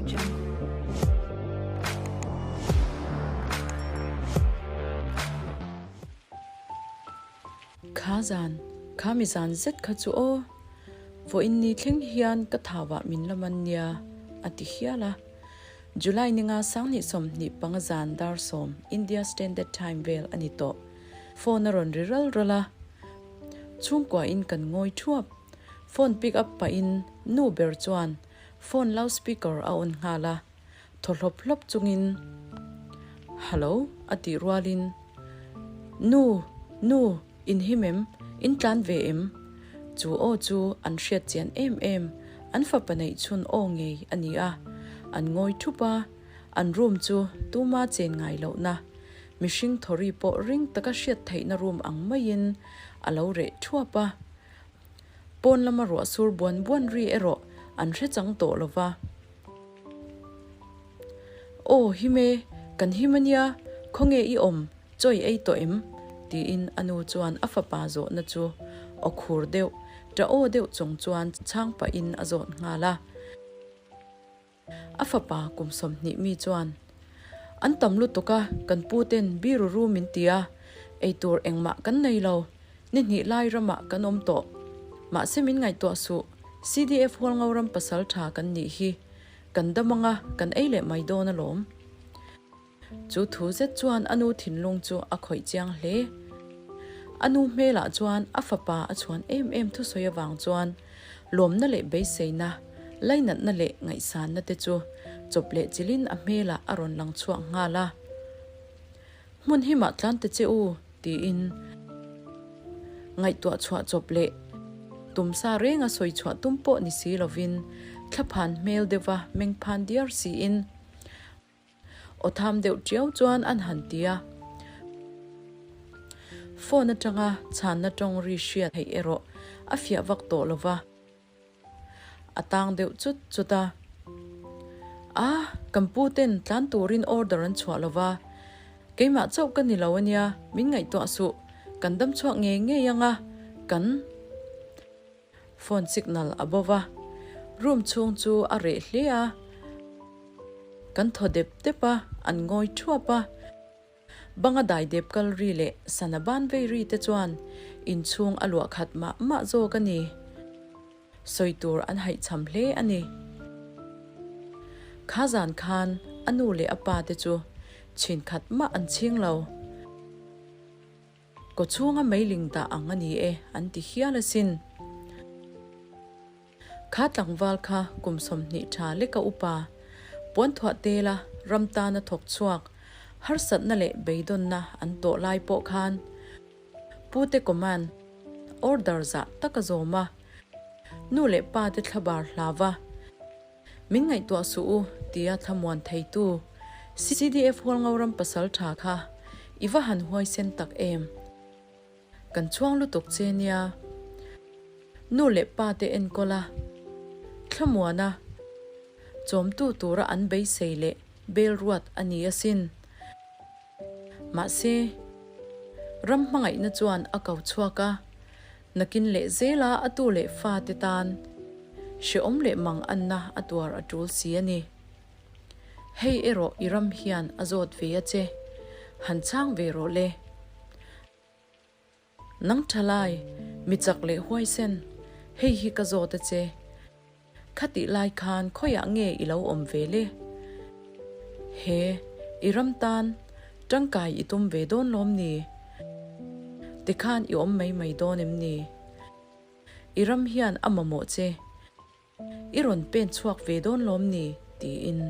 Jungle. Kha zan, kha mi zan zet kha chu aw, vawiin ni thleng hian ka thauah min la man nia, a ti hial a. July ninga 2025 zan dar 10, India Standard Time vel a ni tawh. Phone a rawn ri ral ral a, chhungkuain kan ngawi thuap. Phone pick up pahin nu ber chuan phone loudspeaker a on nghal a, thaw hlawp hlawp chungin Hello a tih rualin Nu, nu, in him em? In tlan ve em? Chu aw chu an hriat chian em em, an fapa neih chhun aw ngei a ni a, an ngawi thup a, an room chu tuma chen ngai lohna, mihring thawri pawh ring taka hriat theihna room ang maiin a lo reh thuap a. Pawn lama ruah sur buan buan ri erawh an hre chang tawh lo va. Aw him e, kan him a nia, khawnge i awm, chawi ei tawh em? tiin a nu chuan a fapa zawhna chu aw khur deuh, ṭah aw deuh chung chuan chhang pahin a zawt nghal a. A fapa kum 20 mi chuan, An tam lutuk a, kan pu ten biru ru min ti a, eitur engmah kan nei lo, ni hnih lai ramah kan awm tawh. Mahse min ngaihtuah suh, CDF Hualngo ram pasal tha kan nih hi, kan dam anga kan ei leh mai dawn alawm. Chu thu zet chuan a nu thinlung chu a khawih chiang hle. A nu hmelah chuan a fapa a chhuan em em thusawi avang chuan lawmna leh beiseina, lainatna leh ngaihsanna te chu chawp leh chilin a hmelah a rawn lang chhuak nghal a. Hmun himah tlan ta che u, tiin ngaihtuah chhuah chawp leh tumsa renga sawi chhuah tum pawh ni si lovin thlaphan hmel deuha mengphan diar siin, Aw tham deuh tiau chuan an han ti a. Phone atanga chhanna tawng ri hriat theih erawh a fiah vak tawh lo va, a tang deuh chut chut a. A, kan pu ten tlan turin order an chhuah lo va, keimah chauh ka ni lo ania, min ngaihtuah suh, kan dam chhuak ngei ngei ang a, kan. Phone signal a bo va, room chhung chu a reh hle a, kan thaw dep dep a, an ngawi thuap a. Banga dai dep kal ri leh sana ban vei ri te chuan inchhung a luah khat mah mah zawk a ni. Sawi tur an haihchham hle a ni. Kha zan khan a nu leh a pa te chu chhin khat mah an chhing lo. Kaw chhunga meiling dah ang a ni e an ti hial asin. Kha tlangval kha kum 20 tha leka upa, puanthuah tela ram tana thawk chhuak, harsatna leh beidawnna an tawh lai pawh khan Pute command, order zah tak a zawm a, nu leh pa te thlabar hlava min ngaihtuah suh u tia thlamuan theitu CDF Hualngo ram pasal tha kha i va han huaisen tak em? Kan chhuang lutuk che nia. Nu leh pa te enkawl a, thlamuan a, chawmtu tura an beisei leh bel ruat a ni asin. Mahse, ram hmangaihna chuan a ko chhuak a, Nakin leh zela a tu leh fate tan hrehawm leh mang anna a tuar a tul si a ni. Hei erawh i ram hian a zawt ve a che, han chhang ve rawh le. Nang thalai, mi chak leh huaisen, hei hi ka zawt a che. Khatih lai khan khawiah nge i lo awm ve le? He, i ram tan tangkai i tum ve dawn lawm ni? Tikhan i awm mai mai dawn em ni? I ram hian a mamawh che, i rawn pen chhuak ve dawn lawm ni? tiin.